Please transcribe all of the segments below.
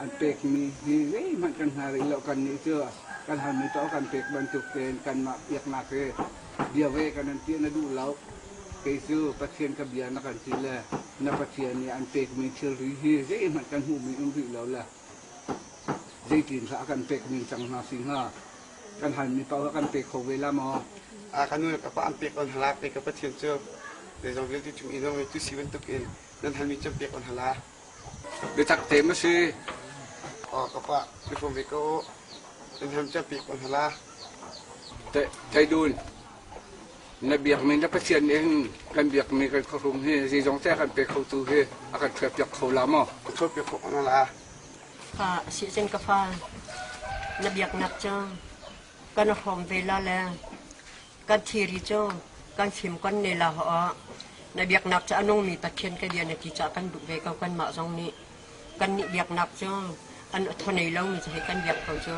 An pekmi hi zeihmanh kan hngal rih lo. Kannih cu kan halmi paoh kan pek bantuk tein kanmah biaknak hi bia ve kan an ti na duh lo. Kei cu Pathian ka bia na kan ti le na Pathian nih an pekmi thilri hi zeihmanh kan hmuhmi um rih lo le zeitin dah a kan pek ning cang hna si hnga? Kan halmi paoh a kan pe kho ve la maw? A ka nu le ka pa an pek on hala kei ka Pathian cu zeizong vialte cung i nawlngeitu tu si bantukin nan halmi cu an pek on hala. Biatak te ma si? Aw ka pa, i hrawm ve ko u. Nan ham cu an pek on hala. Thei dun, na biakmi na Pathian nih hin kan biakmi kan khuahrum hi zeizong te a kan pe khotu hi a kan ṭhuaipiak kho la maw? Ka ṭhuaipiak kho ko la. Fa si cun ka fa na biaknak cu kan hrawm ve la le kan thiri cu kan fim kan ne la haw na biaknak cu a nungmi Pathian ka bia na ti caah kan duh ve ko kanmah zong nih kan nih biaknak cu an thonei lomi cu hei kan biak ko cu.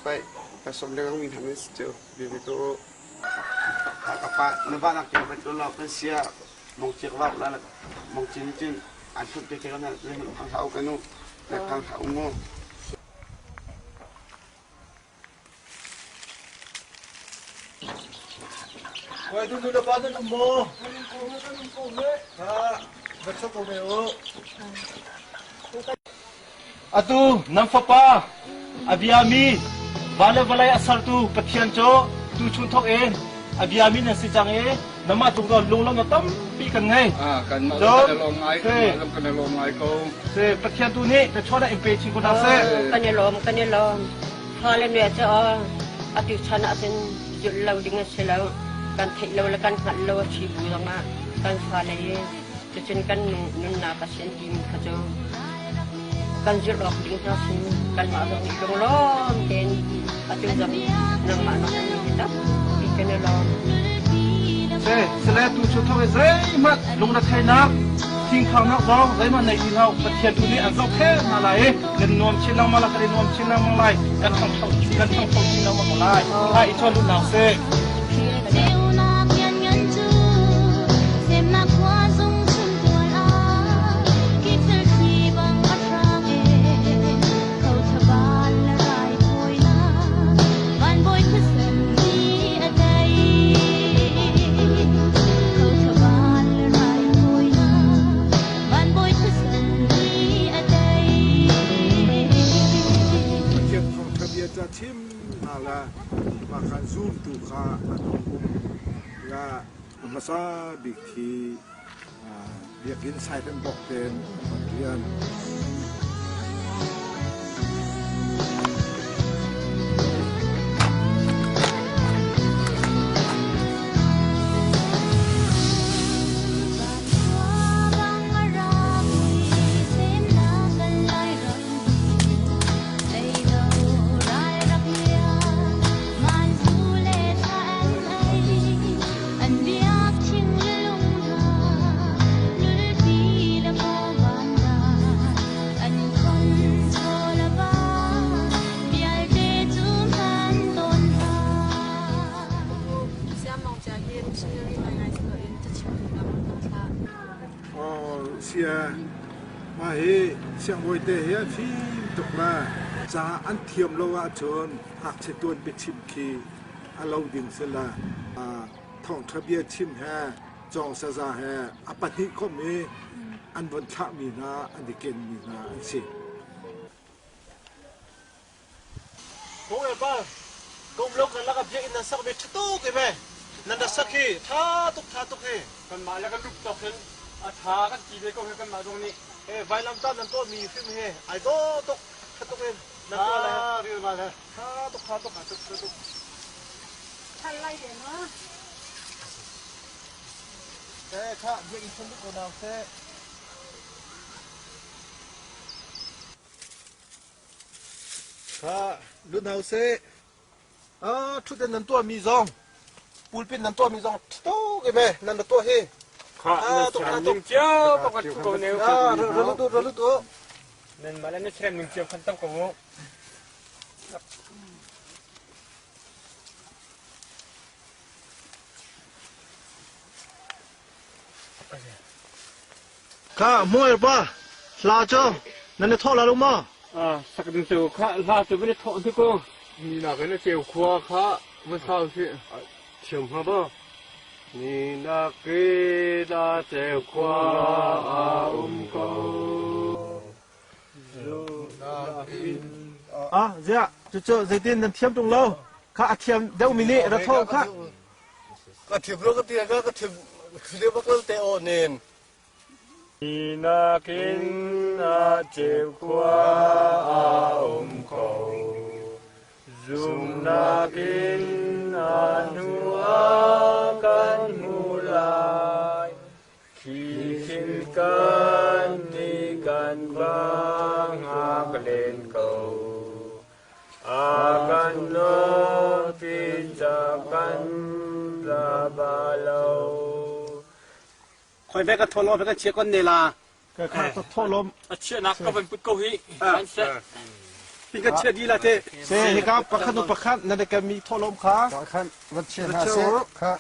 Pai, ka som le mi hna cu bi ve ko. Ka pa na va nak ke ban lo kan sia mong chiak va la mong chin chin an thut te ke na le khang hau ka nu le khang hau mu. Koi tu nu le pa nan um maw? Ha, va chok ko me u. Atu nan fapa a biami van le vawlei a sertu Pathian cu tuchun thawk in a biami nan si cang i namah cung cun lunglawmhnak tampi kan ngei. Ah, kanmah zong kan i lawm ngai, kanmah zong kan i lawm ngai ko. Si, Pathian tu nih na chuah in pe chin ko hna seh. Kan i lawm, kan i lawm. Fale nih cu atu chan ahcun zulh lo ding a si lo. Kan theih lo le kan hngalh lo a si bu zongah kan fale hi cucun kan nunnak a si an timi kha cu kan zulh awk ding hna si. Kanmah zong nih lunglawm tein atu zong nangmah na kan hi tampi kan i lawm. Se, sale tu chu thawk i zeihmanh lungretheihnak Thingkhangnak zong zeihmanh nei ti hlah u. Pathian tu nih an zohkhenh hna lai i kan nuam chin lengmang lai, kan i nuam chin lengmang lai, kan ṭhangcho kan ṭhangcho chin lengmang lai. Lai i chawn hna usih. Pathian thawngṭha bia ca chim hna le mah khan zultu kha an hung um. La hmasa bik hi biakinn sairem bawk tein an rian. Sia mah hi siangbawi te hi an fim tuk la ca an thiam lo ahcun ngakchia tuan biachim khi a lo ding si la thawngṭha bia chim he cawng saza he a pahnih komh i an von thlahmi hna an i kenmi hna an si. Kong pa, ka um lo kan lak ah biakinn nan sak ve ṭha tuk i me. Nan rak sak hi ṭha tuk ṭha tuk hi. Kanmah le kan rup tawk hin a ṭha kan ti ve ko hi kanmah zong nih. Eh vailamtah nan tuahmi hrim hi ai dawh tuk ṭha tuk in nan tuah lai. Rial ngai he. Ṭha tuk ṭha tuk. Ṭha tuk ṭha tuk. Ṭhal lai ve ma? Eh kha biakinn chun ko nau seh. Kha lut hna usih. Ah ṭhutden nan tuahmi zong pulpit nan tuahmi zong ṭha tuk i me nan ra tuah hi. Kha na siam ning cio pakhat ko ne. Ah ra lut u ra lut u. Nan mah le na siam ning cio khan tam ko u. Kha mual pa hla cu nan i thawh la lo maw? Sak ding cu kha hla cu van i thawh hnik u. Ni nakin a ceu khua kha va sau sih. Thiam hnga maw? Ni nakin a ceu khua a um ko. Ah, ziah, cucu zeitin nan thiam ṭung lo? Kha a thiam deuhmi nih ra thawh kha. Ka thiam lo ka ti ka ka thiam thiam bak lo te aw nen. Ni nakin a ceu khua a um ko. Zumnak in a hnu ah kan hmu lai. Khi khin kan nih kan va hngak len ko. A kan lawmpi ca kan tla ba lo. Khoi ve ka thaw lo ve ka chia kon ne la. Ka kha ka thaw lom. A chiahnak ka van put ko hi. An seh. Pin ka chia di la te. Se hika pakhat nu pakhat na ka mi thaw lom kha. Pakhat van chia hna se kha.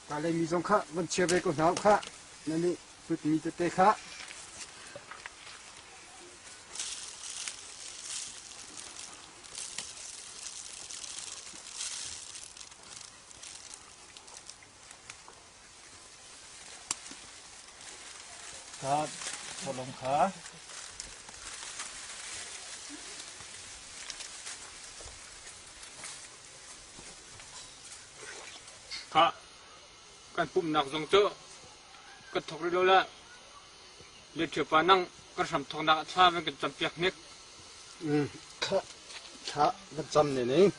Ka le mi zong kha van chia ve ko hna kha. Na nih put mi tete kha. Kha tholong kha. Kha kan pumnak zong cu kan thok rih lo la. Lianṭhiapa nang kan hram thawknak ah thla van kan campiak hnik. Thla kan cam ne ning.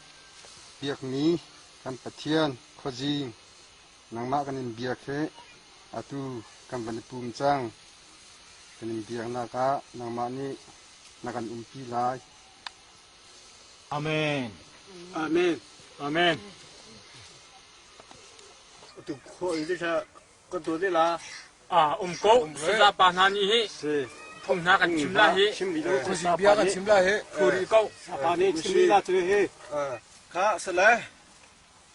Biakmi kan Pathian khuazing nangmah kan in biak hi atu kan van i pum cang. Kan in biaknak ah nangmah nih na kan umpi lai. Amen. Amen. Amen. Tu khol te tha kan tuah te la. Ah um ko saza pa hna nih hi phung hna kan chim la hi Khuazing bia kan chim la hi Khuri ko pa nih chim la cu hi kha sale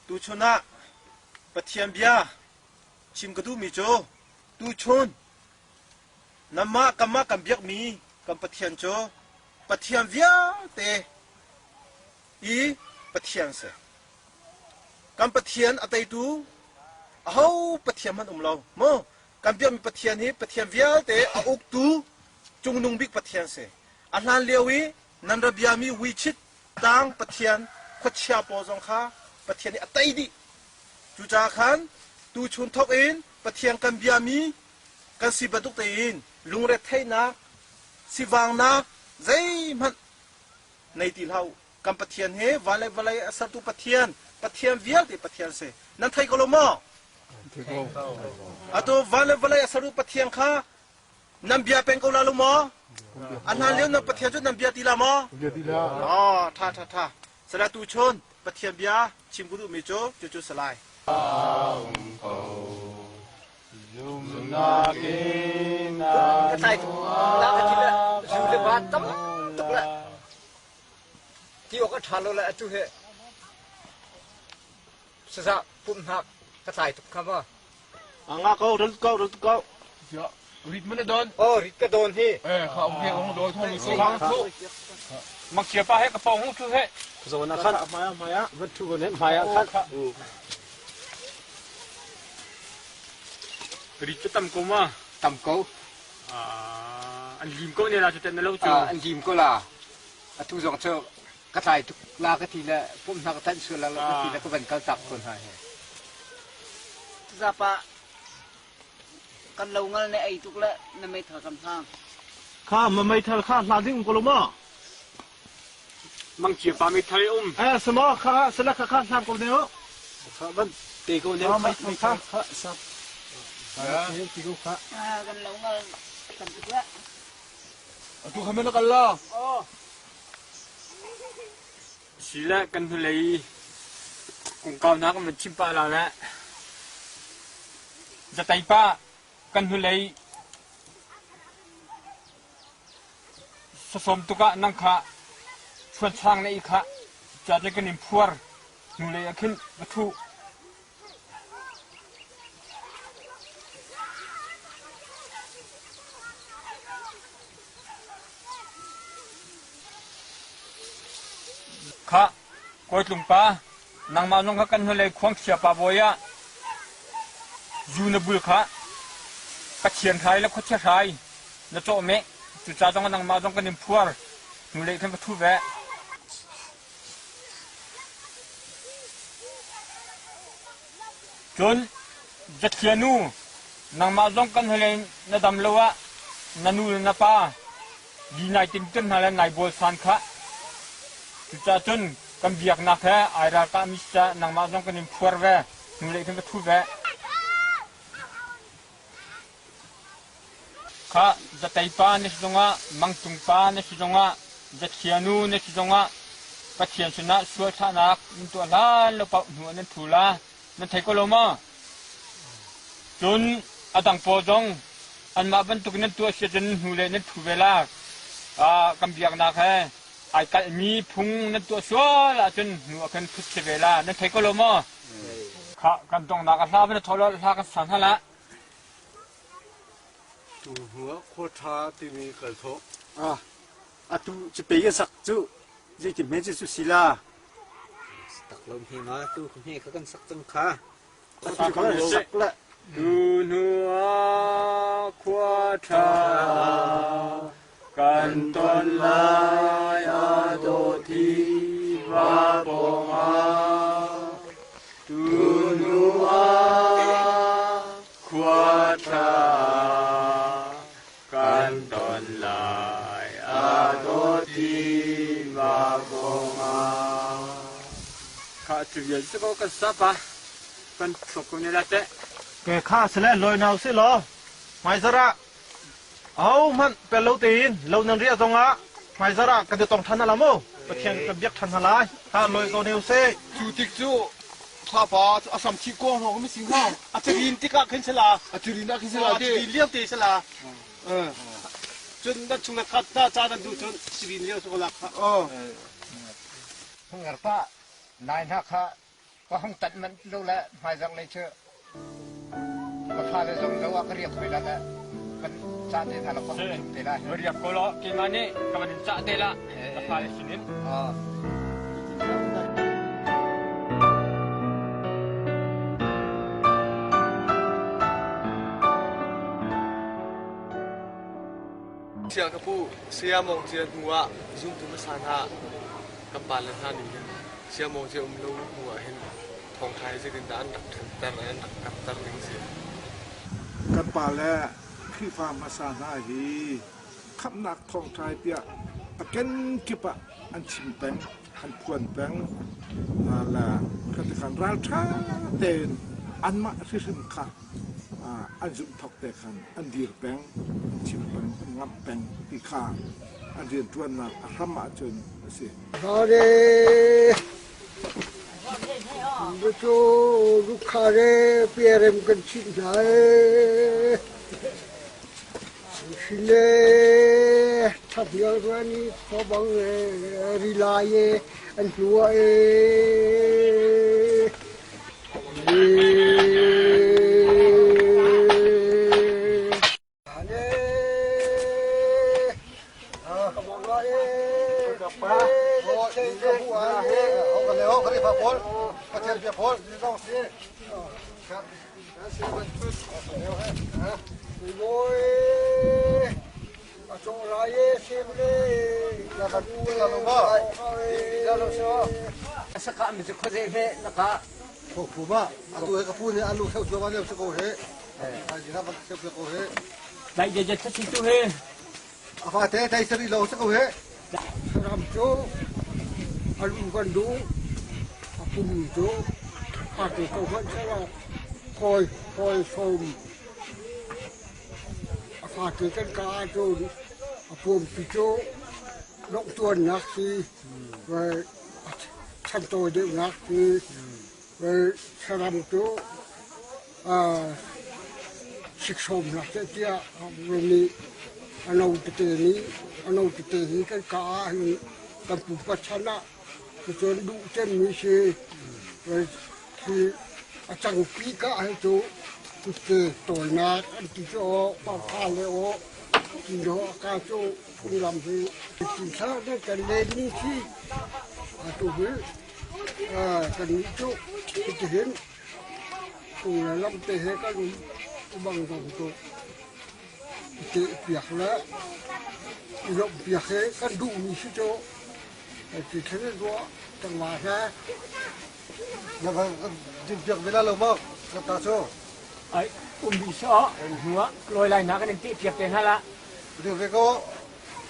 tuchun ah Pathian bia chim ka duhmi cu tuchun namah kanmah kan biakmi kan Pathian cu Pathian vialte i Pathian si. Kan Pathian a teitu aho Pathian hmanh um lo mu. Kan biakmi Pathian hi Pathian vialte a uktu cungnung bik Pathian si. A hlan lio i nan ra biami Wichit tang Pathian khuachia pawl zong kha Pathian nih a tei dih. Cucaah khan tuchun thawk in Pathian kan biami kan si bantuk tein lungretheihnak, sivangnak zeihmanh nei ti hlah u. Kan Pathian hi van le vawlei a sertu Pathian, Pathian vialte Pathian si. Nan thei ko lo maw? Atu van le vawlei a sertu Pathian kha nan bia peng ko la lo maw? A hlan lio nan Pathian cu nan bia ti la maw? Bia ti la. Oh, tha tha tha. Sala tu chun Pathian bia chim ku duhmi cu cucu salai. Zumnak in Ka tlai tuk. La ka thi le zu le ba tam tuk le. Ti awk a ṭha lo le atu hi saza pumhnak ka tlai tuk kha maw. A nga ko, ral ko, ral ko. Ya, rit man don. Oh, rit ka don hi. Eh, kha um he ong do thong so. Thang thu. Mak chia pa he ka pong hung thu he. Zawn ah khan Hmaya hmaya. van thu ko ne hmaya khan. Rit cu tam ko ma. Tam ko. Ah, an lim ko ne la cu ten na lo cu. An lim ko la. Atu zong cu ka tlai tuk la ka ti le pumhnak ka tanh sual la ka ti le ka van kal tak ko hna hi. Zapa kan lo ngal ne ei tuk le na meithal kan hlang. Kha ma meithal kha hla ding um ko lo ma? Mang chia pa meithal um. Eh sama kha sala kha kha hlang ko ne o. Kha van te ko ne meithal kha kha sap. Ti ko kha. Kan lo ngal kan tuk le. Atu khamen na kal la. Sile kan hnulei kongkau hna kan van chim pah la le Zatei pa kan hnulei sasawm tuk ah nang kha chuanchang na i kha ca kan in phuar hnulei ah khin va thu. Khah, Kawitlung pa, nangmah zong kha kan hnulei khuangchia pa bawi ah zu na bul khah. Pathian hrai le khuachia hrai na cawhmeh. Cuca zong ah nangmah zong kan in phuar. Hnulei khan va ṭhu ve. Cun Zathlia nu, nangmah zong kan hnulei na dam lo ah na nu le na pa li nai timtir hna le nai bawl san khah. Cucaah cun kan biaknak he ai ralkahmi si caah nangmah zong kan in phuar ve, hnulei khin va ṭhu ve. Khah, Zatei pa na si zongah, Mangtung pa na si zongah, Zathlia nu na si zongah Pathian sinah sual thlahnak nan tuah hlan lo paoh hnu ah nan ṭhu la. Nan thei ko lo maw? Cun a dang pawl zong anmah bantuk in nan tuah si ahcun hnulei nan ṭhu ve la. Kan biaknak he ai kalhmi phung nan tuah sual ahcun hnu ah khan ṭhut si ve la. Nan thei ko lo maw? Khah, kan donghnak a hla van i thawh law hla kan sa hna lah. Tu hnu ah khua ṭha timi kal thawh. Ah, atu cipei a sak cu zeitin hme cu si la? Tak lo hme ma tu hme kha kan sak cang kha. Sak le. Tu hnu ah khua ṭha kan ton lai a dawh va pawng ah. Tu hnu ah khua ṭha Kan ton lai a dawti va kongah. Kha cu vial cu ko kan sap ah kan thluak ko ne la teh. Ke kha sile lawi hna usih law hmaizarh ah ahohmanh pel lo tein lo nan riah zongah hmaizarh ah kan i tong ṭhan hna la mu. Pathian kan biak ṭhan hna lai. Kha lawi ko ne usih. Cu tik cu thlapa cu a sam thih ko hna mi si hnga. A cirin tikah khin sila. A cirin ah khin sila A cirin lio te sila. Cun nan chung le khat ta ca nan duh cun cirin lio su lak kha. Hungar pa nai hna kha ka hung tat manh lo le hmaizarh lei cu ka fale zong lo ah ka riak hoi la le kan cah te hna la ka hung chim te lai. Va riak ko law keimah nih ka van in cah te la ka fale sinin. Sia ka pu, Saya Mawng Cia hnu ah zumtu hmasa hna kan pale hna nih hin Saya Mawng Cia um lo hnu ah hin thawngṭha hi zeitindah an rak ṭhanter an rak karhter ning si? Kan pale Khrihfa hmasa hna hi khamhnak thawngṭha hi tiah a kenkip ah an chim peng, an phuan peng. Le khatikhan ralṭha tein anmah hrihrim kha an zumh thawk te khan an dir peng, an chim peng, an ngamh peng ti kha an rianṭuannak a hram ahcun a si. Hare Cu rukhare piarem kan chimh hna ee. Sine thathial ruani thobang e rilai e an hlua e. Dai je je si tu he. Afate dai sari lo sa ko he. Ram cu a lu kan duh a pum cu a te ko hmanh sela khawi khawi sawm a fate kan ka ahcun a pumpi cu lawngtuannak si chantawi deuhnak si saram cu siksawmnak tiah nih a no tete nih a no tete hi kan ka ah hin kan pupa chan ah cucun duh cemmi si hi a cangpi ka hi cu kutke tawinak an ti cu aw pangpha le aw tino a ka cu phunglam hi thla kan len ni khi. Atu hi kannih cu hitihin tung le lam te he kan um bang zong cu i tehpiak le i lawmhpiak hi kan duhmi si cu ti thlen in ruah cang hna. Na van dinpiak ve la lo maw ka ta cu? Ai um bi so hnu ah lawi lai na kan in tehpiak te hna la. Ding ve ko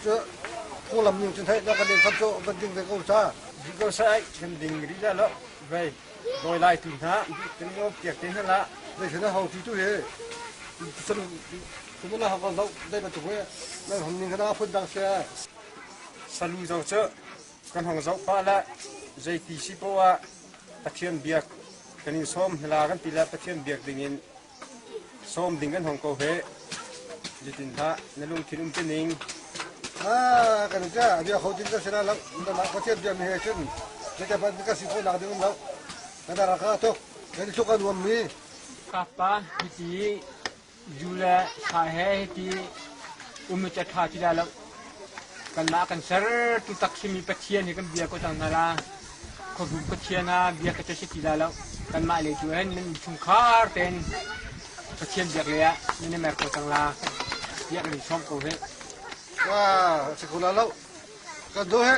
cu phunglam ning cun hei na kan in kham cu van ding ve ko sa. Ding ko sai kan ding rih la lo vei lawi lai tu hna kan ngom piak te hna la. Dei hna hau ti tu he san sun la hau lo dei bantuk he na hom ning kana phun dang se. Salu zo cu Kan hong zoh pah le zeiti si poah ah Pathian biak kan in sawm hla kan ti le Pathian biak ding in sawm ding kan hong ko he zeitin hlah na lungthin um ning. Ah kan ca bia kho ding ka sila lo na ma Pathian bia mi he cun zeite ban ka si kho nak ding um lo kan ra ka tuk kan tluk an nuam mi Kapa hiti Zu le sa he hiti um cu a ṭha ti lai lo. Kanmah kan sertu tak simi Pathian hi kan bia ko cang hna la. Khuabu Pathian ah bia ka si ti lai lo. Kanmah lei tu hin nan innchungkhar tein Pathian biak lei ah nan i mer ko cang la. Tiah kan in sawm ko hih. Wah, si ko la lo. Kan do he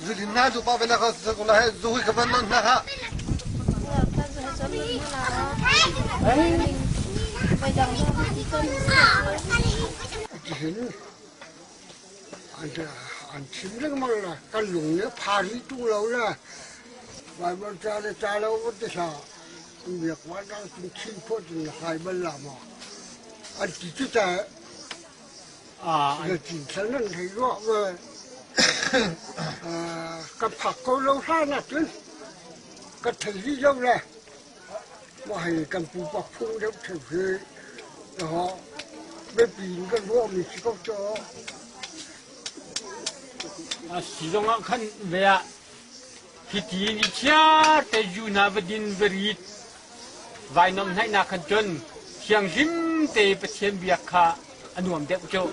zulin na du pa vela ka sa ko la he zu hi ka van non na ha. Hin an chim lengmang la kan lung nih pha rih tung lo la Baibal ca le ca lo va ti hlah biak wa dang cun thin phuah cun na kai bal la maw an ti cu ta Zeitinthal nan hei ruah ve. Ka phak ko lo hlan ahcun ka thei rih lo le mah hi kan pupa phung deuh theu hi biapi in kan ruahmi si ko cu. Si zongah khan ve ah hiti ni chiar te zu hna va din va rit Vainam hnaihnak khan cun thianghlim te Pathian biak kha a nuam deuh cu.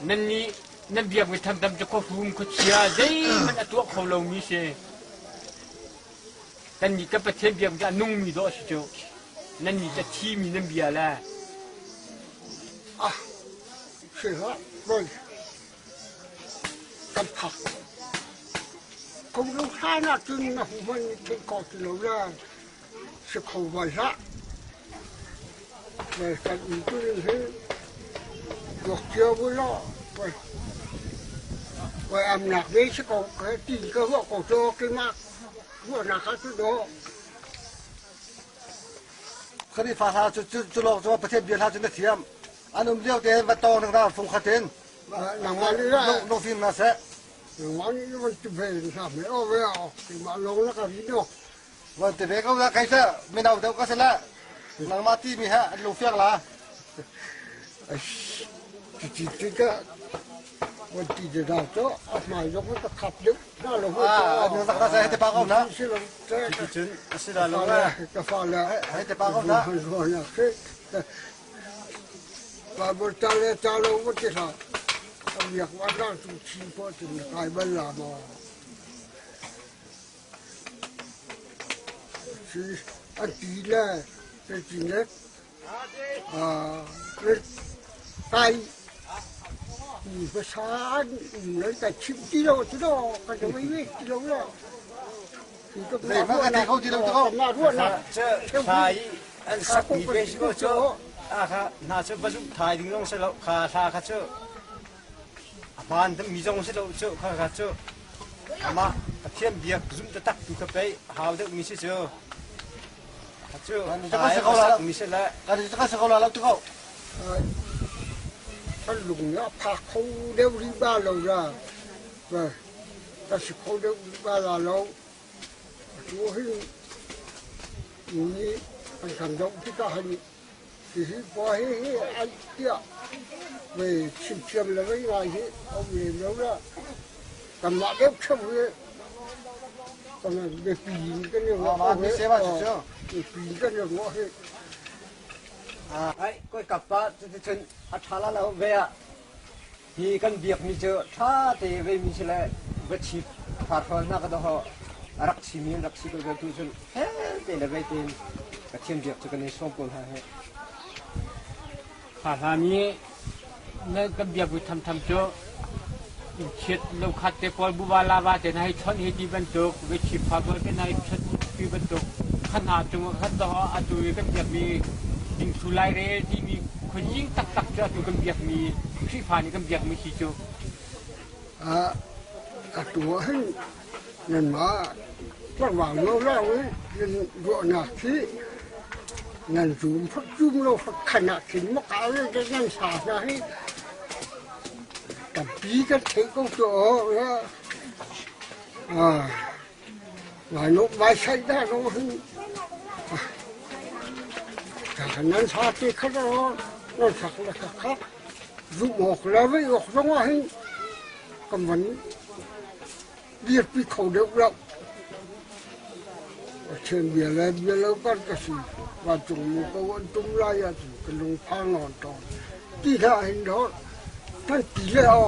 Nannih nan biakmi thamtam cu khuahrum khuachia zeihmanh a tuah kho lomi si. Kannih kan Pathian biakmi cu a nungmi dawh a si cu. Nannih cu a thimi nan bia le. Ah, si hlah, Kan phak. Ko lo hlan ahcun na huhman nih theih khawh ti lo le si kho vai hlah. Vai kan um tu ning hi ruak cio bu law vai vai amnak ve si ko ti ka ruah ko cu keimah ruahnak ah cu dawh. Khrihfa hla cu cu lawng cu Pathian bia hla cu na thiam. An um lio te va tawng ning ra fung khat in. Nangmah nih lah. Lungfim na seh. Nangmah nih van ti ve hna me o ve o keimah lawng na ka ri no. Van ti ve ko la kai se mino deuh ka se la. Nangmah ti mi he an lungfiang la. Ti ti ka van ti de da cho a hmai zong ka khap deuh na lo ho. Ah, an sak ta se he te pa ko na. Ti cun a si la lo la. Ka fa la. He te pa ko na. Baibal ca le ca lo va ti hlah. A biak wa dang cu thi poah cun na kai bal la maw? Si an ti le zeitin le kai mi hmasa an um le kai chim ti lo cu do kan i ve ti lo le. Zeihmanh kan thei kho ti lo cu ko. Thla i an sakmi ve si ko cu a kha hna cu va zumh thai ding zong si lo kha hla kha cu a hmaan mi zong si lo cu kha kha cu amah Pathian biak zumh taktak tu kha pei hau deuh mi si cu kha cu hla mi si le kan si ko la lo tu ko Kan lung nih a phak kho deuh rih ba lo la. Ka si kho deuh ba la lo. Atu hin mi an kan zoh tikah hin hihi pa hi hi ai tiah ve chimthiam le vei ngai hi a um lem lo la. Kanmah deuh ṭheu hi kan biapi in kan i ruah ko hi. Biapi in kan i ruah hi. Ai koi kap pa cuticun a ṭha la lo ve ah Hi kan biakmi cu ṭha te veimi si le Va chip farhol hna ka doho a rak chimi an rak si ko tu cun te le vei tein Pathian biak cu kan i sawm ko hna he. Kha hlan i na kan biak bu thamtham cu chiat lo khat te pawl buva lava te na hei chawnh hi ti bantuk ve chip fa pawl te na hei chawnh ti bantuk kha hna cung ah khan doh atu i kan biakmi dingthlu lairel timi khuazing taktak cu atu kan biakmi Khrihfa nih kan biakmi si cu. Atu ah hin nanmah tlangval lawnglawng i nan ruahnak hi nan zum fak zum lo fak khan ah khin maka le nan sa hna hi tampi kan theih ko cu aw. Ngai vai sai da ro hin nan sa te kha ro nan sak le kha kha zum awk le vei awk zong ah hin kan van dirpi kho deuh lo. Pathian bia le bia lo kan ka si vancung mu ko an tum lai ahcun ka lungphang nawn tawn. Ti hlah hin dawh kan ti le aw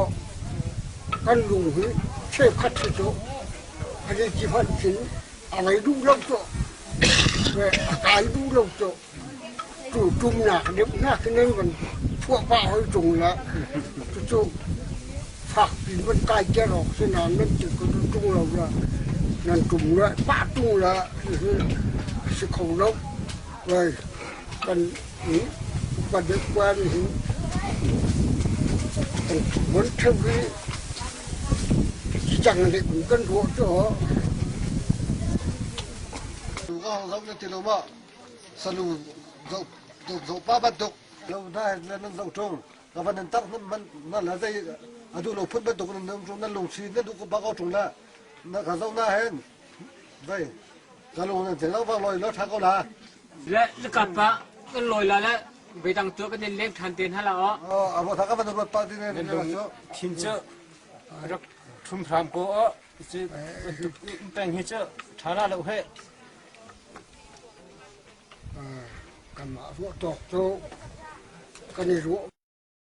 kan lung hi cheukhat hi cu a zei ti hmanh khin a ngei duh lo cu a kai duh lo cu tu tumnak deuh nak in an van phuah pah hoi ṭung le cucu fakpi van kai ter awk si nain nan ti ko ṭung lo le nan tum le pah ṭung le hihi a si kho lo. Kan upa deuh kua nih hin kan von ṭheu hi cang deuh in kan ruah cu. Tu ka hong zoh na ti lo ma? Salu zoh zoh pa bantuk lo na le nan zoh ṭung ka van nan tak man na la zei a duh lo phun bantuk nan um ṭung nan lungsi na duh ko ba ko ṭung la na ka zoh na hen Vai, ka lung nan lo va loi lo tha ko la. Le le pa kan loi la le veidang tu kan in leng than te hna la o. Oh, abo tha ka van ruat pa ti ne ne cu. Thin cu rak thum hram ko o. Cu peng hi cu tha la lo he. Kanmah ruah tawk cu kan i ruah.